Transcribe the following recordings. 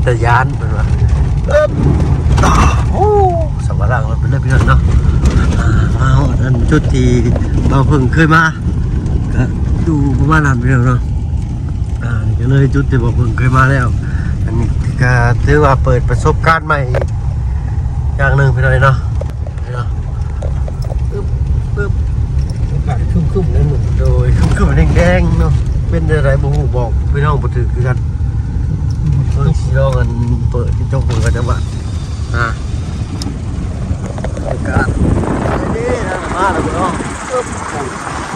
ຕະຍານເພິ່ນວ່າ ເອີບ ໂອ້ ສຳປະຫຼັງເພິ່ນເລີຍພີ່ນ້ອງເນາະ. ອ່າ ມາຮອດອັນຈຸດທີ່ບ່າວເພິ່ງເຄີຍມາ ກະຢູ່ປະມານນັ້ນພີ່ນ້ອງເນາະ. ອ່າ ນີ້ກະເລີຍຈຸດທີ່ບ່າວເພິ່ງເຄີຍມາແລ້ວ ອັນນີ້ກະຖືວ່າເປີດປະສົບການໃໝ່ອີກຢ່າງໜຶ່ງພີ່ນ້ອງເນາະ. ເນາະ ອຶບ ອຶບ ອາກາດຄຶ້ມໆ ແລ້ວມື້ນີ້ ໂດຍ ຄຶ້ມໆ ແດງໆ ເນາະ. ເປັນຈັ່ງໃດບໍ່ຮູ້ ບອກພີ່ນ້ອງບໍ່ຖືກຄືກັນ. ເບິ່ງຊິລອງອັນເປີດກະຈົກເບິ່ງກ່ອນຈັກບາດ. ອ່າ ອາກາດ ເດ້ ມາແລ້ວພີ່ນ້ອງ. ອຶບ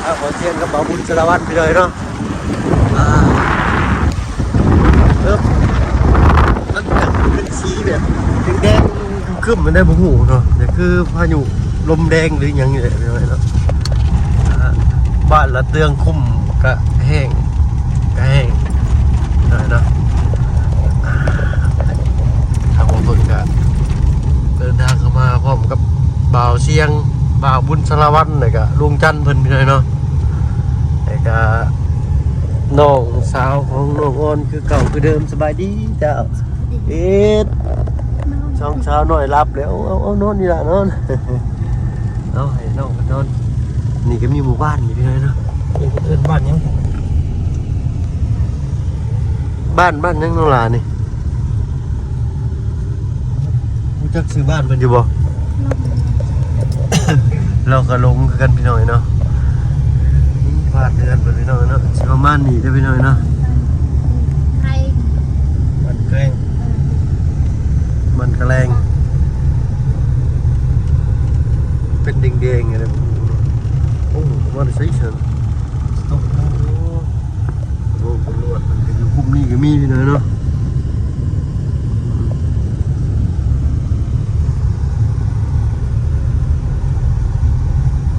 ອ່າ ຂໍສຽງກັບບ່າວບຸນສາລະວັນພີ່ນ້ອງເນາະ. ອ່າ ເອີບ ມັນກະເປັນສີແບບແດງໆ ຄຶ້ມໆ ມັນໄດ້ບໍ່ຮູ້ເນາະ ແຕ່ຄືພາຍຸລົມແດງ ຫຼື ຫຍັງນີ້ແຫຼະເນາະ. ອ່າ ບ້ານລະເຕືອງຄຸ້ມກະແຫ້ງ ກະແຫ້ງເນາະ. ອ່າ ທາງບ່າວເພິ່ງກະເດີນທາງເຂົ້າມາພ້ອມກັບບ່າວສຽງ ບ່າວບຸນສາລະວັນ ແລ້ວກະລຸງຈັນເພິ່ນພີ່ນ້ອງເນາະ. ແລ້ວກະນ້ອງສາວຂອງນ້ອງອອນຄືເກົ່າຄືເດີມ. ສະບາຍດີເຈົ້າ. ເອັດ ສອງສາວນ້ອຍຫຼັບແລ້ວ. ເອົາ ເອົາ ເອົາ ນອນນີ້ລະ ນອນ. ເອົາ ໃຫ້ນ້ອງເພິ່ນນອນ. ນີ້ກະມີໝູ່ບ້ານນີ້ພີ່ນ້ອງເນາະ. ເອີ້ນບ້ານຫຍັງ? ບ້ານ ບ້ານຫຍັງນ້ອງຫຼ້ານີ້? ຮູ້ຈັກຊື່ບ້ານເພິ່ນຢູ່ບໍ່? ລາວກະຫຼົງຄືກັນພີ່ນ້ອງເນາະ. ນີ້ບ້ານເຮືອນເພິ່ນພີ່ນ້ອງເນາະ ຊິປະມານນີ້ເດີພີ່ນ້ອງເນາະ. ບ້ານແກງ ເອີ ບ້ານກະແລງ ເປັນແດງໆ ອະໄລບໍ່ຮູ້ເນາະ. ໂອ້ ມາແຕ່ໃສຊັ້ນ? ໂອ້ ໂອ້ ຕຳຫຼວດເພິ່ນກະຢູ່ຄຸ້ມນີ້ກະມີພີ່ນ້ອງເນາະ.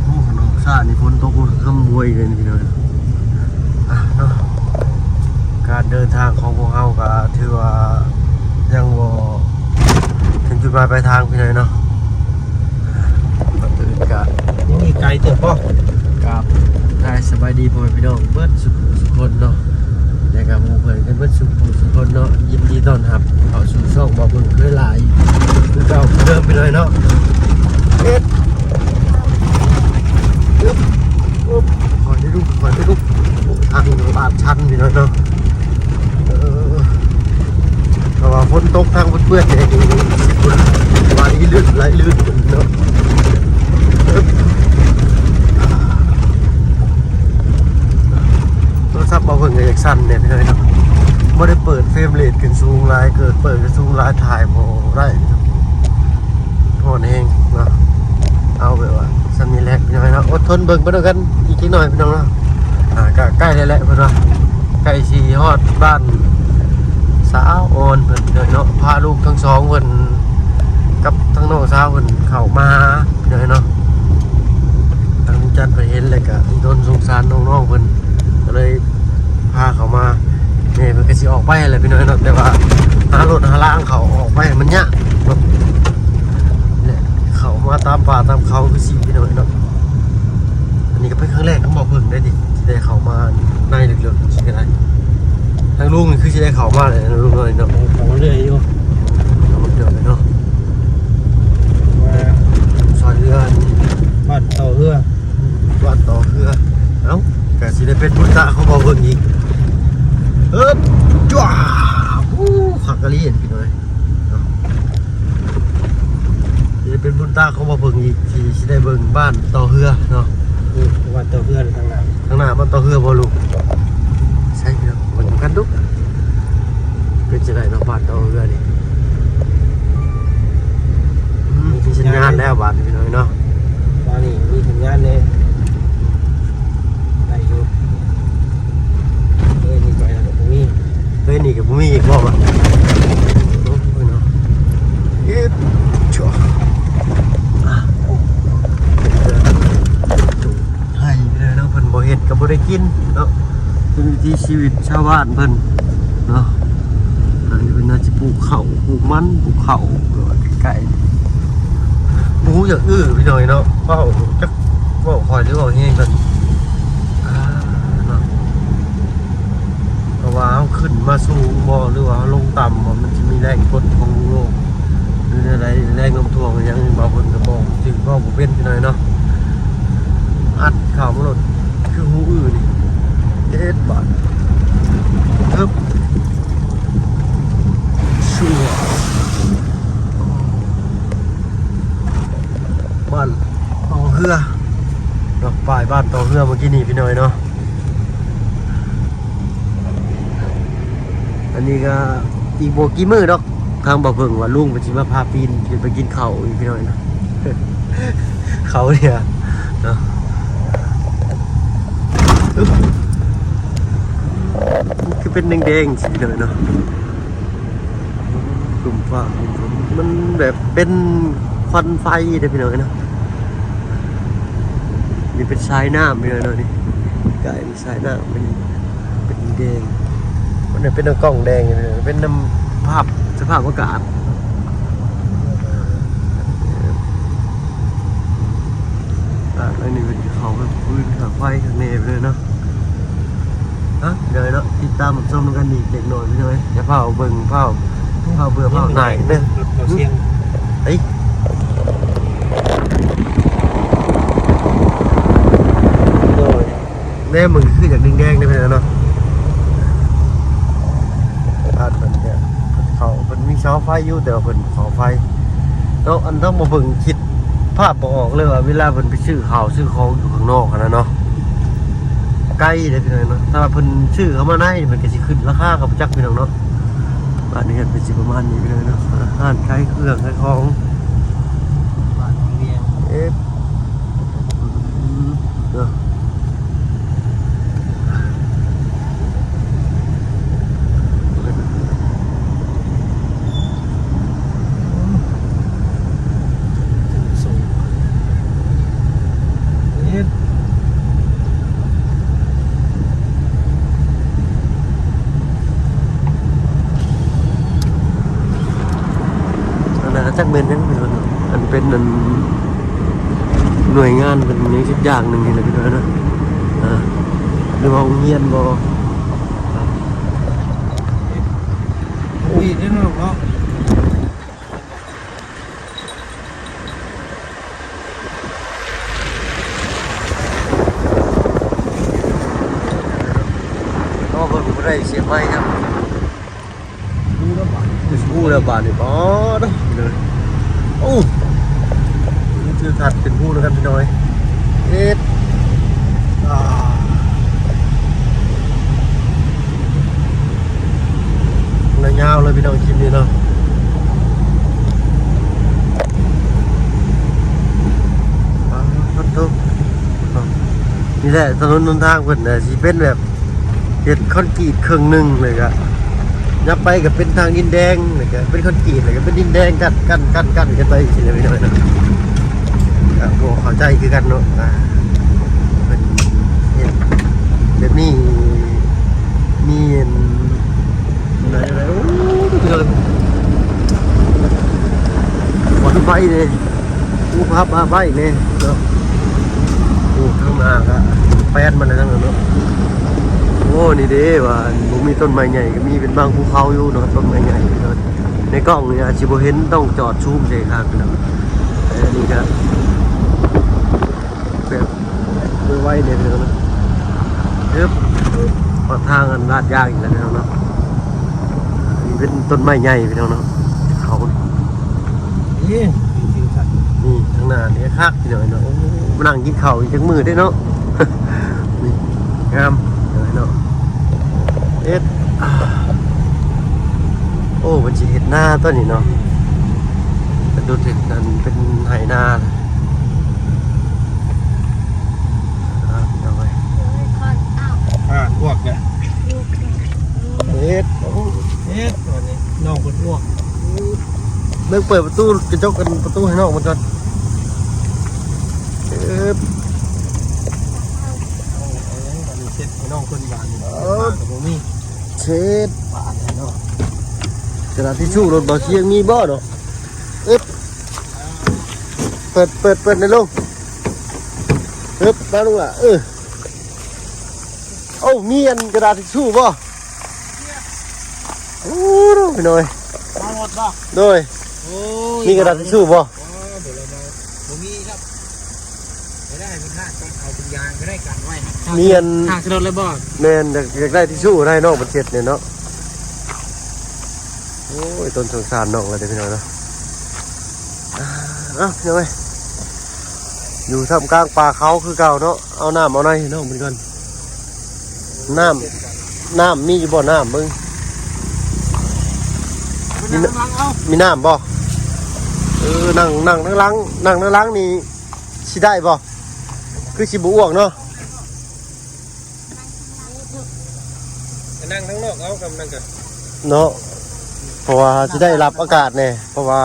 ໂອ້ ຂ້າງນອກຊານີ້ຝົນຕົກ ໂອ້ ຄຳໂວຍເລີຍພີ່ນ້ອງ. ອ່ະເນາະ ການເດີນທາງຂອງພວກເຮົາກະຖືວ່າຍັງບໍ່ເຖິງຈຸດໝາຍປາຍທາງພີ່ນ້ອງເນາະ. ກ່ອນອື່ນກະ ຍັງອີກໄກເຕີບບໍ່? ກາບທັກທາຍສະບາຍດີພໍ່ແມ່ພີ່ນ້ອງເບິດສູ່ຜູ້ສູ່ຄົນເນາະ ແລະກະໝູ່ເພື່ອນກັນເບິດສູ່ຜູ້ສູ່ຄົນເນາະ. ຍິນດີຕ້ອນຮັບເຂົ້າສູ່ຊ່ອງບ່າວເພິ່ງຄືຫຼາຍ ຄືເກົ່າຄືເດີມພີ່ນ້ອງເນາະ. ເອັດ ອຶບ ອຶບ ຄ່ອຍເດີລູກ ຄ່ອຍເດີລູກ. ໂອ້ ທາງລາດຊັນພີ່ນ້ອງເນາະ. ເອີ ເພາະວ່າຝົນຕົກທາງເປື້ອນໆ ແດ່ນີ້ ວ່ານີ້ລື່ນ ໄຫຼລື່ນເນາະ. ໂທລະສັບບ່າວເພິ່ງກະຢາກສັ່ນແດ່ພີ່ນ້ອງເນາະ. ບໍ່ໄດ້ເປີດເຟຣມເຣດຂຶ້ນສູງຫຼາຍ ເກີດເປີດຂຶ້ນສູງຫຼາຍຖ່າຍບໍ່ໄດ້ ຮ້ອນແຮງເນາະ. ເອົາແບບວ່າສ່ຳນີ້ແຫຼະພີ່ນ້ອງເນາະ ອົດທົນເບິ່ງໄປນຳກັນອີກຈັກໜ້ອຍພີ່ນ້ອງເນາະ. ອ່າ ກະໃກ້ແລ້ວແຫຼະເພິ່ນວ່າ ໃກ້ຊິຮອດບ້ານສາວອອນເພິ່ນເນາະ. ພາລູກທັງສອງເພິ່ນກັບທັງນ້ອງສາວເພິ່ນເຂົ້າມາພີ່ນ້ອງເນາະ. ທາງລຸງຈັນເພິ່ນເຫັນແລ້ວກະດົນສົງສານນ້ອງໆເພິ່ນ ກະເລີຍ ພາເຂົ້າມາ ແມ່ເພິ່ນກະຊິອອກໄປຫັ້ນແຫຼະພີ່ນ້ອງເນາະ ແຕ່ວ່າຫາລົດຫາລາງເຂົາອອກໄປມັນຍາກເນາະ ແລະເຂົ້າມາຕາມປ່າຕາມເຂົາຄືຊີ້ພີ່ນ້ອງເນາະ. ອັນນີ້ກະເປັນຄັ້ງແລກຂອງບ່າວເພິ່ງໄດ໋ ທີ່ໄດ້ເຂົ້າມາໃນເລິກໆ ຊີ້ກະໄດ້. ທາງລຸງນີ້ຄືຊິໄດ້ເຂົ້າມາແລ້ວລຸງເອີຍເນາະ. ເຂົ້າມາເລື້ອຍຢູ່ ເຂົ້າມາເລື້ອຍເນາະ ວ່າຊ່ອຍເຮືອ ບ້ານຕໍ່ເຮືອ ບ້ານຕໍ່ເຮືອ. ເອົ້າ ກະຊິໄດ້ເປັນບຸນຕາຂອງບ່າວເພິ່ງອີກ. ເອີບ ຈ້າ ໂອ້ ຄັກກະລີພີ່ນ້ອງເອີຍ. ຊິໄດ້ເປັນບຸນຕາຂອງບ່າວເພິ່ງອີກ ທີ່ຊິໄດ້ເບິ່ງບ້ານຕໍ່ເຮືອເນາະ. ອື ບ້ານຕໍ່ເຮືອທາງໜ້າ ທາງໜ້າບ້ານຕໍ່ເຮືອບໍ່ລູກ? ໃຊ່ພີ່ນ້ອງ ເບິ່ງນຳກັນດູ ເປັນຈັ່ງໃດເນາະ ບ້ານຕໍ່ເຮືອນີ້. ອື ມີສັນຍານແລ້ວບາດນີ້ພີ່ນ້ອງເນາະ. ບາດນີ້ມີສັນຍານແລ້ວ ໄດ້ຢູ່. ເອີຍ ນີ້ໄປແລ້ວກະບໍ່ມີ ເອີຍ ນີ້ກະບໍ່ມີອີກບໍ່ບາດ. ໂອ້ຍເນາະ ເອີ ຈວ ອ່ະ ໂອ້ ໄຮ່ເລີຍເນາະ ເພິ່ນບໍ່ເຮັດກະບໍ່ໄດ້ກິນເນາະ. ເປັນວິຖີຊີວິດຊາວບ້ານເພິ່ນເນາະ. ອັນນີ້ເພິ່ນໜ້າຈະປູກເຂົ້າ ປູກມັນ ປູກເຂົ້າ ໃກ້ໆ ບໍ່ຮູ້ຫຍັງ ອື ພີ່ນ້ອງເນາະ. ເວົ້າຈັກເວົ້າຄ່ອຍຫຼືເວົ້າແຮງກັນ ອ່າ ເນາະ. ເພາະວ່າເຮົາຂຶ້ນ ມາສູງບໍ່ ຫຼືວ່າເຮົາລົງຕ່ຳບໍ່ ມັນຊິມີແຮງກົດຂອງໂລກ ຫຼືແນວໃດ ແຮງໂນ້ມຖ່ວງຫຍັງ ບ່າວເພິ່ນກໍບອກ ຖືກເວົ້າບໍ່ເປັນ ພີ່ນ້ອງເນາະ. ອັດເຂົ້າມາໂລດ ຄືຫູອື້ນີ້ ເຮັດບາດ ເທິບ ຊົ່ວ ບ້ານຕໍ່ເຮືອເນາະ ປ້າຍບ້ານຕໍ່ເຮືອເມື່ອກີ້ນີ້ ພີ່ນ້ອງເນາະ. ອັນນີ້ກໍອີກບໍ່ກີ່ມື້ດອກ ທາງບ່າວເພິ່ງວ່າລຸງເພິ່ນຊິມາພາປີນຂຶ້ນໄປກິນເຂົ້າອີກ ພີ່ນ້ອງເນາະ ເຂົ້າເນຍເນາະ. ອຶບ ຄືເປັນແດງໆ ຊີ້ ພີ່ນ້ອງເນາະ. ຄຸມຟ້າຄຸມຝົນ ມັນແບບເປັນຄວັນໄຟເດ້ ພີ່ນ້ອງເອີຍເນາະ. ນີ້ເປັນສາຍນ້ຳ ພີ່ນ້ອງເນາະ ນີ້ ກາຍເປັນສາຍນ້ຳ ເປັນ ເປັນແດງ ມັນເປັນນ້ຳກ້ອງແດງ ເປັນນ້ຳພາບສະພາບອາກາດ. ອ່າ ອັນນີ້ເປັນເຂົາເປັນຟືນຂ້າງໄຟຂ້າງແນ່ເລີຍເນາະ. ເນາະ ເດີເນາະ ຕິດຕາມຮັບຊົມນຳກັນອີກເລັກນ້ອຍ ພີ່ນ້ອງເອີຍ. ຢ່າຟ້າວເບິ່ງ ຟ້າວ ຟ້າວເບື່ອ ຟ້າວໜ່າຍເດີ. ເອີຍ ໂດຍ ແນມມັນຄືຢາກແດງໆ ເດ້ ພີ່ນ້ອງເນາະ. ບ້ານເພິ່ນເນຍ ເຂົາ ເພິ່ນມີເສົາໄຟຢູ່ ແຕ່ວ່າເພິ່ນບໍ່ເຂົ້າໄຟເນາະ. ອັນ ຕ້ອງມາເບິ່ງ ຄິດພາບບໍ່ອອກເລີຍວ່າ ເວລາເພິ່ນໄປຊື້ເຂົ້າຊື້ຂອງຢູ່ຂ້າງນອກຫັ້ນນະເນາະ ໄກເດ້ ພີ່ນ້ອງເນາະ. ຖ້າວ່າເພິ່ນຊື້ເຂົ້າມາໃນ ມັນກໍຊິຂຶ້ນລາຄາກໍບໍ່ຈັກ ພີ່ນ້ອງເນາະ. ບ້ານເຮືອນເພິ່ນຊິປະມານນີ້ ພີ່ນ້ອງເນາະ ຮ້ານຂາຍເຄື່ອງຂາຍຂອງ ບ້ານວຽງ ເອີ ເນາະ. ອັນນັ້ນຈັກແມ່ນຫຍັງ ອັນເປັນ ອັນ ໜ່ວຍງານເປັນຫຍັງສັກຢ່າງໜຶ່ງນີ້ແຫຼະ ພີ່ນ້ອງເນາະ. ອ່າ ຫຼືວ່າໂຮງຮຽນບໍ່ ນີ້ເດ້ເນາະ ເນາະ. ເນາະ ເບິ່ງບໍ່ໄດ້ ສຽບໄມ້ຄັບ. ຮູ້ແລ້ວບາດນີ້ ຮູ້ແລ້ວບາດນີ້ ອໍ ເດີ ໂອ້ ມີທິວທັດເປັນພູນຳກັນ ພີ່ນ້ອງເອີຍ. ເອັດ ອ່າ ລະຍາວເລີຍ ພີ່ນ້ອງ ຄລິບນີ້ເນາະ. ອ່າ ໂທ້ ນີ້ແຫຼະ ຖະໜົນຫົນທາງເພິ່ນນະ ຊິເປັນແບບ ເຮັດຄອນກຣີດເຄິ່ງໜຶ່ງ ແລ້ວກະຍັບໄປກະເປັນທາງດິນແດງ ແລ້ວກະເປັນຄອນກຣີດ ແລ້ວກະເປັນດິນແດງ ກັນ ກັນ ກັນ ກັນກັນໄປຊີ້ນະ ພີ່ນ້ອງເນາະ. ກະບໍ່ເຂົ້າໃຈຄືກັນເນາະ ອ່າ ເພິ່ນເຮັດແບບນີ້ ມີອັນ ໄດ້ ໄດ້ ໂອ້ ຄວັນໄຟເດ້ ໂອ້ ພາບມາໄຟແນ່ເນາະ. ໂອ້ ທາງໜ້າກະແປນມາແລ້ວເນາະ. ໂອ້ ນີ້ເດ້ວ່າບໍ່ມີຕົ້ນໄມ້ໃຫຍ່ ກະມີເປັນບາງພູເຂົາຢູ່ເນາະ ຕົ້ນໄມ້ໃຫຍ່ເນາະ. ໃນກ້ອງນີ້ອາດຊິບໍ່ເຫັນ ຕ້ອງຈອດຊູມໃສ່ຄັກເນາະ. ແຕ່ອັນນີ້ກະແບບ ໄວໆ ເດ້ພີ່ນ້ອງເນາະ. ເອີບ ຮອດທາງອັນລາດຢາງອີກແລ້ວພີ່ນ້ອງເນາະ. ອັນນີ້ເປັນຕົ້ນໄມ້ໃຫຍ່ພີ່ນ້ອງເນາະ ເຂົາ ນີ້ ນີ້ທາງໜ້ານີ້ຄັກພີ່ນ້ອງເນາະ. ໂອ້ ມານັ່ງກິນເຂົ້າອີກຈັກມື້ເດ້ເນາະ. ນີ້ ງາມເນາະ. ເຮັດ ໂອ້ ເພິ່ນຊິເຮັດນາຕົວນີ້ເນາະ ເປັນດຸດເຮັດອັນເປັນໄຮ່ນາ. ອ່າ ເອົາໄວ້ ອ່າ ອວກແຫຼະ ເຮັດ ເຮັດ ອັນນີ້ນ້ອງເພິ່ນອວກ. ເບິ່ງ ເປີດປະຕູ ກະຈົກ ອັນ ປະຕູໃຫ້ນ້ອງເພິ່ນກ່ອນ. ເອີບ ເອົາ ເອົາຫຍັງບາດນີ້ ເຊັດໃຫ້ນ້ອງເພິ່ນບາດນີ້. ເອີບ ເຊັດບາດນີ້ເນາະ. ກະດາດທິຊູ່ລົດບໍ່ ຊິຍັງມີບໍ່ເນາະ? ເອີບ ເປີດ ເປີດ ເປີດໃນລູກ. ເອີບ ມາລູກຫຼ້າ ເອີ. ໂອ້ ມີອັນກະດາດທິຊູ່ບໍ່? ເ ໂອ້ ພີ່ນ້ອງເອີຍ ມາຮອດບໍ່? ໂດຍ ໂອ້ຍ ມີກະດາດທິຊູບໍ່? ບໍ່ ບໍ່ມີຄັບ ບໍ່ໄດ້ ເພິ່ນຫາກອນ ເອົາເປັນຢາງກໍໄດ້ ກັນໄວ້ ມີອັນ ຫາສະຫຼຸດເລີຍບໍ່? ແມ່ນ ຢາກ ຢາກໄດ້ທິຊູໃຫ້ນ້ອງເພິ່ນເຊັດນີ້ເນາະ. ໂອ້ຍ ຕົນສົງສານນ້ອງລະເດ້ພີ່ນ້ອງເນາະ. ເອົ້າ ພີ່ນ້ອງເອີຍ ຢູ່ທ່າມກາງປ່າເຂົາຄືເກົ່າເນາະ. ເອົານ້ຳເອົາໃນໃຫ້ນ້ອງເພິ່ນກ່ອນ. ນ້ຳ ນ້ຳມີຢູ່ບໍ່? ນ້ຳເບິ່ງ ມີນ້ຳ ມີນ້ຳບໍ່? ເອີ ນັ່ງ ນັ່ງທາງຫຼັງ ນັ່ງທາງຫຼັງນີ້ຊິໄດ້ບໍ່? ຄືຊິບໍ່ອ້ວກເນາະ. ນັ່ງທາງນອກເອົາ ກັບນັ່ງກັນເນາະ ເພາະວ່າຊິໄດ້ຮັບອາກາດແດ່ ເພາະວ່າ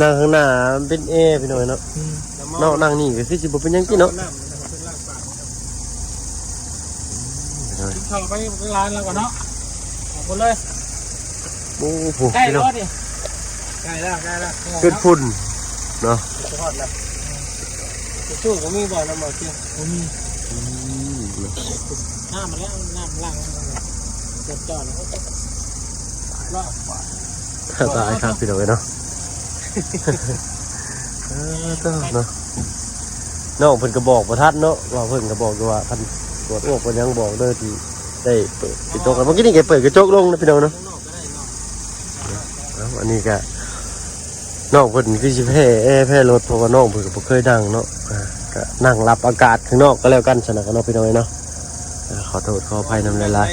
ນັ່ງທາງໜ້າມັນເປັນແອພີ່ນ້ອງເນາະ. ອືມ ເນາະ ນັ່ງນີ້ກໍຄືຊິບໍ່ເປັນຫຍັງຕິເນາະ. ກິນເຂົ້າໄປຮ້ານແລ້ວກ່ອນເນາະ ອອກໄປເລີຍ. ໂອ້ໂຫ ໃກ້ແລ້ວ ໃກ້ແລ້ວ ໃກ້ແລ້ວ ເປັນຝຸ່ນເນາະ. ຊິຮອດແລ້ວ ທິຊູບໍ່ມີບໍ່? ນ້ຳບໍ່ ບໍ່ມີ. ອືມ ນ້ຳມາແລ້ວ ນ້ຳລ້າງ ຈົດຈ່ອນ ຕາຍຄັກພີ່ນ້ອງເອີຍເນາະ. ເອີ ເນາະ ນ້ອງເພິ່ນກໍບອກບໍ່ທັນເນາະ ວ່າເພິ່ນກໍບອກຢູ່ວ່າ ຄັນປວດອວກປວດຫຍັງບອກເດີ ທີ່ໄດ້ເປີດກະຈົກ. ເມື່ອກີ້ນີ້ກໍເປີດກະຈົກລົງນະພີ່ນ້ອງເນາະ. ເອົ້າ ອັນນີ້ກໍ ນ້ອງເພິ່ນຄືຊິແພ້ແອແພ້ລົດ ເພາະວ່ານ້ອງເພິ່ນກໍບໍ່ເຄີຍນັ່ງເນາະ. ອ່າ ກໍນັ່ງຮັບອາກາດຂ້າງນອກກໍແລ້ວກັນຊັ້ນນະເນາະ ພີ່ນ້ອງເອີຍເນາະ. ອ່າ ຂໍໂທດຂໍອະໄພນຳຫຼາຍ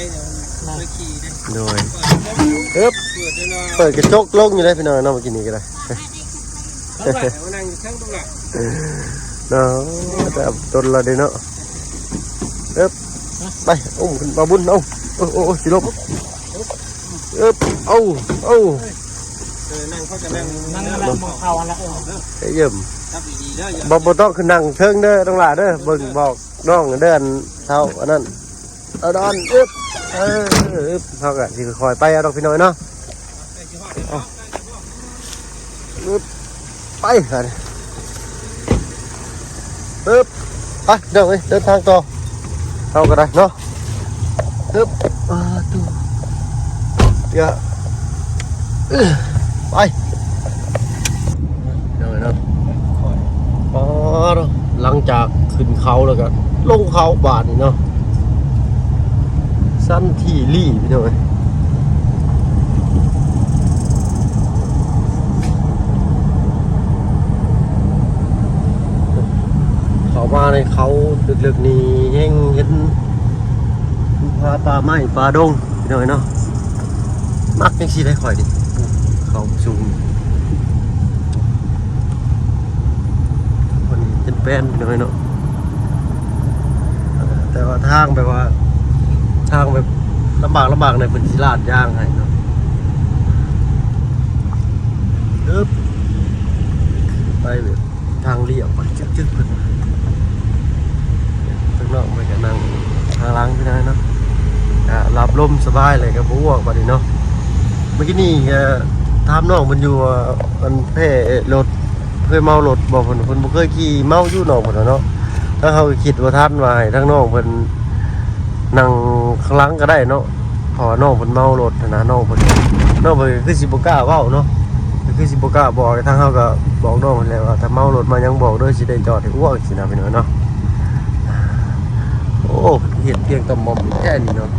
ໆ ໂດຍ. ເອີບ ເປີດກະຈົກລົງຢູ່ເດ້ພີ່ນ້ອງເນາະ ເມື່ອກີ້ນີ້ກໍໄດ້ເນາະ. ແຕ່ຕົ້ນລະເດ້ເນາະ. ເອີບ ໄປ ອຸ້ມຂຶ້ນ ບ່າວບຸນ ເອົາ ໂອ້ ໂອ້ ໂອ້ ຊິລົງ ເອີບ ເອົາ ເອົາ ເອີ ນັ່ງ ເຂົາຈະນັ່ງ ນັ່ງ ນັ່ງ ນັ່ງເບິ່ງເຂົາຫັ້ນລະ ເອີ ໄປຢ້ຽມ ຈັບດີໆເດີ ບໍ່ ບໍ່ຕ້ອງຂຶ້ນນັ່ງເທິງເດີ ນ້ອງຫຼ້າເດີ ເບິ່ງບອກນ້ອງເດີ ອັນເຖົ້າອັນນັ້ນ ເອົາດອນ ອຶບ ເອີ ອຶບ ເຮົາກະຊິຄ່ອຍໆໄປເອົາດອກພີ່ນ້ອງເນາະ. ອຶບ ໄປ ບາດນີ້ ອຶບ ໄປ ພີ່ນ້ອງເອີຍ ເດີນທາງຕໍ່ ເຮົາກໍໄດ້ເນາະ. ອຶບ ອ່າ ຕູ້ ເອີ ໄປ ພີ່ນ້ອງເອີຍເນາະ. ອໍ ຫຼັງຈາກຂຶ້ນເຂົາແລ້ວກໍລົງເຂົາບາດນີ້ເນາະ. ສັນທີລີ ພີ່ນ້ອງເອີຍ ເຂົ້າມາໃນເຂົາເລິກໆນີ້ແຮ່ງເຫັນພູຜາປ່າໄມ້ປ່າດົງ ພີ່ນ້ອງເອີຍເນາະ. ມັກຈັ່ງຊີ້ໄດ໋ຂ້ອຍນີ້ ເຂົາສູງ ເພິ່ນເປັນແປ້ນ ພີ່ນ້ອງເອີຍເນາະ. ແຕ່ວ່າທາງແບບວ່າ ທາງແບບລຳບາກລຳບາກແດ່ ເພິ່ນຊິລາດຢາງໃຫ້ເນາະ. ອຶບ ໄປແບບທາງລຽບ ປຶດຈຶກໆ ເພິ່ນວ່າ ທາງນອກມັນກໍນັ່ງທາງຫຼັງ ພີ່ນ້ອງເນາະ ກໍຮັບລົມສະບາຍເລີຍ ກໍບໍ່ອ້ວກບາດນີ້ເນາະ. ເມື່ອກີ້ນີ້ກໍຖາມນ້ອງເພິ່ນຢູ່ວ່າ ອັນແພ້ລົດ ເຄີຍເມົາລົດບໍ່? ເພິ່ນ ເພິ່ນບໍ່ເຄີຍຂີ່ ເມົາຢູ່ນ້ອງເພິ່ນວ່າເນາະ. ທາງເຮົາກໍຄິດບໍ່ທັນວ່າໃຫ້ທາງນ້ອງເພິ່ນນັ່ງຂ້າງຫຼັງກໍໄດ້ເນາະ ເພາະວ່ານ້ອງເພິ່ນເມົາລົດຫັ້ນນະ. ນ້ອງເພິ່ນ ນ້ອງເພິ່ນກໍຄືຊິບໍ່ກ້າເວົ້າເນາະ ກໍຄືຊິບໍ່ກ້າບອກ. ທາງເຮົາກໍບອກນ້ອງເພິ່ນແລ້ວວ່າ ຖ້າເມົາລົດມາຫຍັງບອກເດີ ຊິໄດ້ຈອດໃຫ້ອ້ວກ ຊີ້ນະ ພີ່ນ້ອງເນາະ. ໂອ້ ເຮັດພຽງຕ່ຳໝ່ອມແທ້ນີ້ເນາະ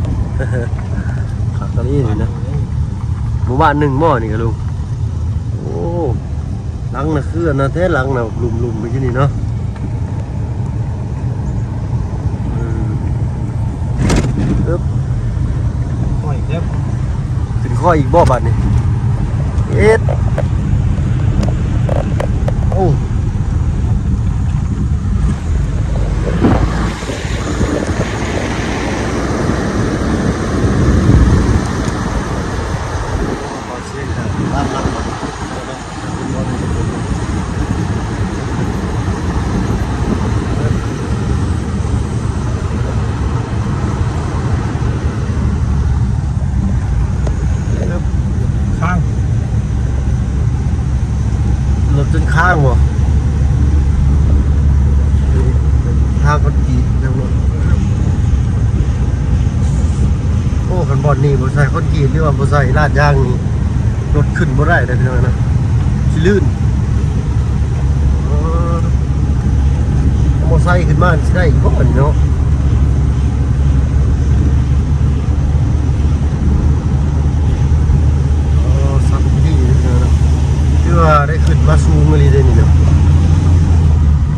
ຄັກອີ່ຫຼີນີ້ນະ. ໝູ່ບ້ານໜຶ່ງບໍ່ນີ້ກະລຸງ? ໂອ້ ຫຼັງນະຄືອັນນັ້ນແທ້ ຫຼັງນະລຸ່ມໆໄປຢູ່ນີ້ເນາະ. ອືມ ອຶບ ຄ່ອຍເດີ ຂຶ້ນຄ່ອຍອີກບໍ່ບາດນີ້? ເຮັດ ໂອ້. ຄ້າງ ລົດຈົນຄ້າງບໍ່? ທາງຄອນກຣີດນຳລົດ. ໂອ້ ຄັນບໍ່ ຕອນນີ້ບໍ່ໃສ່ຄອນກຣີດ ຫຼືວ່າບໍ່ໃສ່ລາດຢາງນີ້ ລົດຂຶ້ນບໍ່ໄດ້ເດ້ພີ່ນ້ອງເນາະ ຊິລື່ນ. ເອີ ມໍໄຊຂຶ້ນມາຊິໄດ້ອີກບໍ່ນີ້ເນາະ? ເອີ ສັ່ນດີເນາະ. ຄືວ່າໄດ້ຂຶ້ນມາສູງອີ່ຫຼີເດ້ນີ້ເນາະ.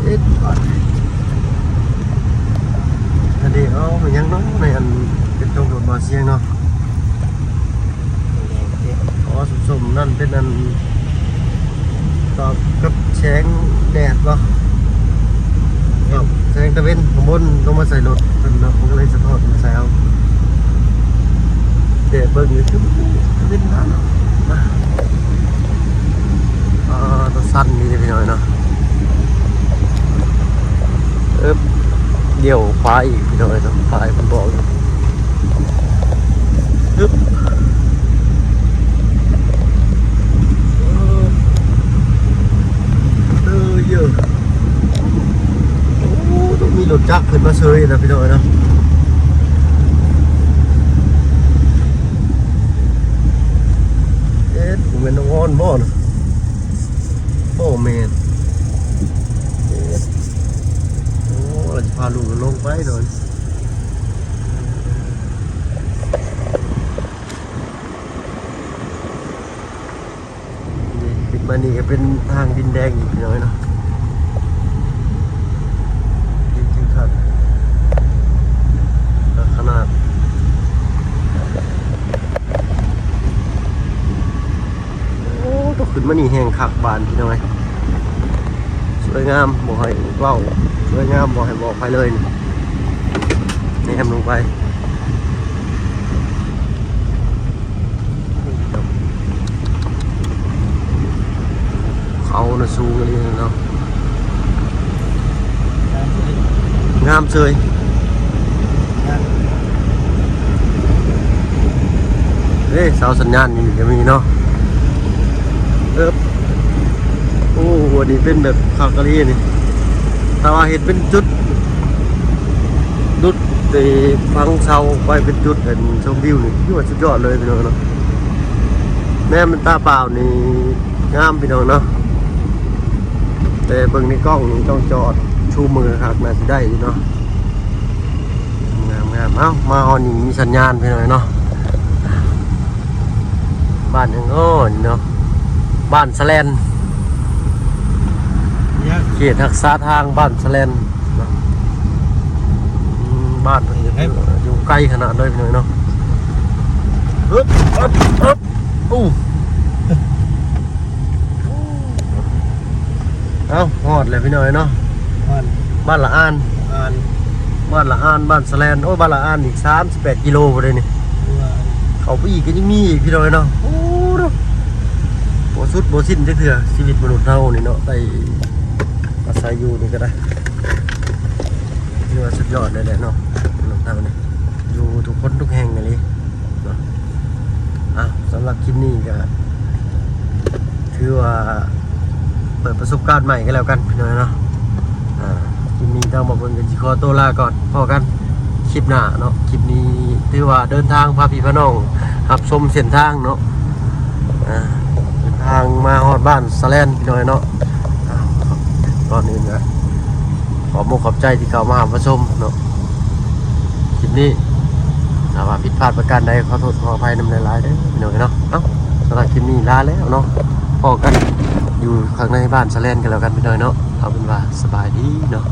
ເອັດ ອັນນີ້ເອົາຫຍັງເນາະ ໃນອັນເປັນຕົງລົດບໍ່ສຽງເນາະ. ອໍ ສົ້ມໆ ນັ້ນເປັນອັນ ຕອບກັບແສງແດດເນາະ ຕອບແສງຕາເວັນຂ້າງບົນລົງມາໃສ່ລົດເພິ່ນເນາະ ມັນກໍເລີຍສະທ້ອນມາໃສ່ເຮົາ. ແຕ່ເບິ່ງຢູ່ຄືເປັນນັ້ນເນາະ ອ່າ ຕາສັ່ນດີເດ້ພີ່ນ້ອງເນາະ. ເອີບ ລ້ຽວຂວາອີກພີ່ນ້ອງເນາະ ຂວາອີກເພິ່ນບອກຢູ່. ອຶບ ເອີ ເອີ ເອີ ໂອ້ ຕ້ອງມີລົດຈັກຂຶ້ນມາເຊີຍນະພີ່ນ້ອງເນາະ. ເອີ ບໍ່ແມ່ນນ້ອງອອນບໍ່ນະ? ບໍ່ແມ່ນ. ເອີ ໂອ້ ລາວຈະພາລູກລົງໄປເນາະ. ນີ້ ຂຶ້ນມານີ້ກໍເປັນທາງດິນແດງອີກໜ້ອຍເນາະ. ນີ້ຄືຄັກ ຄັກຂະໜາດ. ໂອ້ ຕົກຂຶ້ນມານີ້ແຮງຄັກບາດນີ້ພີ່ນ້ອງເອີຍ. ສວຍງາມບໍ່ໃຫ້ເວົ້າ ສວຍງາມບໍ່ໃຫ້ບອກໃຜເລີຍ. ແນມລົງໄປ ເຂົານະສູງອີ່ຫຼີເນາະ. ງາມເຊີຍ ເດ້ ເສົາສັນຍານນີ້ກໍມີເນາະ. ເອີບ ໂອ້ ອັນນີ້ເປັນແບບຄັກອີ່ຫຼີນີ້ ຖ້າວ່າເຮັດເປັນຈຸດ ດຸດໄອ້ຝັງເສົາໄວ້ເປັນຈຸດອັນຊົມວິວນີ້ ຖືວ່າສຸດຍອດເລີຍພີ່ນ້ອງເນາະ. ແນມມັນຕາເປົ່ານີ້ງາມພີ່ນ້ອງເນາະ ແຕ່ເບິ່ງໃນກ້ອງນີ້ຕ້ອງຈອດຊູມເບິ່ງຄັກໆ ໜ້າຊິໄດ້ຢູ່ເນາະ. ງາມໆ ເອົ້າ ມາຮອດນີ້ມີສັນຍານພີ່ນ້ອງເນາະ. ບ້ານຫຍັງເນາະນີ້ເນາະ? ບ້ານສະແລນ ເຂດຮັກສາທາງບ້ານສະແລນເນາະ. ອືມ ບ້ານເພິ່ນຢູ່ໄກຂະໜາດເລີຍພີ່ນ້ອງເນາະ. ອຶບ ອຶບ ອຶບ ໂອ້ ເອົ້າ ຮອດແລ້ວພີ່ນ້ອງເນາະ. ບ້ານ ບ້ານລະອານ ອານ ບ້ານລະອານ ບ້ານສະແລນ. ໂອ້ຍ ບ້ານລະອານອີກສາມສິບແປດກິໂລພຸ້ນເດ້ນີ້. ເຂົ້າໄປອີກກໍຍັງມີອີກພີ່ນ້ອງເນາະ. ໂອ້ ບໍ່ສຸດບໍ່ສິ້ນຈັກເທື່ອ ຊີວິດມະນຸດເຮົານີ້ເນາະ ໄດ້ອາໄສຢູ່ນີ້ກໍໄດ້ ຖືວ່າສຸດຍອດເລີຍແຫຼະເນາະ. ມະນຸດເຮົານີ້ຢູ່ທຸກຄົນທຸກແຫ່ງອີ່ຫຼີເນາະ. ອ່ະ ສຳລັບຄລິບນີ້ກໍ ຖືວ່າເປີດປະສົບການໃໝ່ກໍແລ້ວກັນພີ່ນ້ອງເນາະ. ອ່າ ຄລິບນີ້ທາງບ່າວເພິ່ນກໍຊິຂໍຕົວລາກ່ອນ ພໍ້ກັນຄລິບໜ້າເນາະ. ຄລິບນີ້ຖືວ່າເດີນທາງພາພີ່ພານ້ອງຮັບຊົມເສັ້ນທາງເນາະ. ອ່າ ເດີນທາງມາຮອດບ້ານສະແລນພີ່ນ້ອງເນາະ. ອ່າ ກ່ອນອື່ນກໍຂອບອົກຂອບໃຈທີ່ເຂົ້າມາຮັບມາຊົມເນາະ. ຄລິບນີ້ຖ້າວ່າຜິດພາດປະການໃດ ຂໍໂທດຂໍອະໄພນຳຫຼາຍໆເດີພີ່ນ້ອງເນາະ. ເອົ້າ ສຳລັບຄລິບນີ້ລາແລ້ວເນາະ ພໍ້ກັນຢູ່ຂ້າງໃນບ້ານສະແລນກັນແລ້ວກັນພີ່ນ້ອງເນາະ. ເອົາເປັນວ່າສະບາຍດີເນາະ.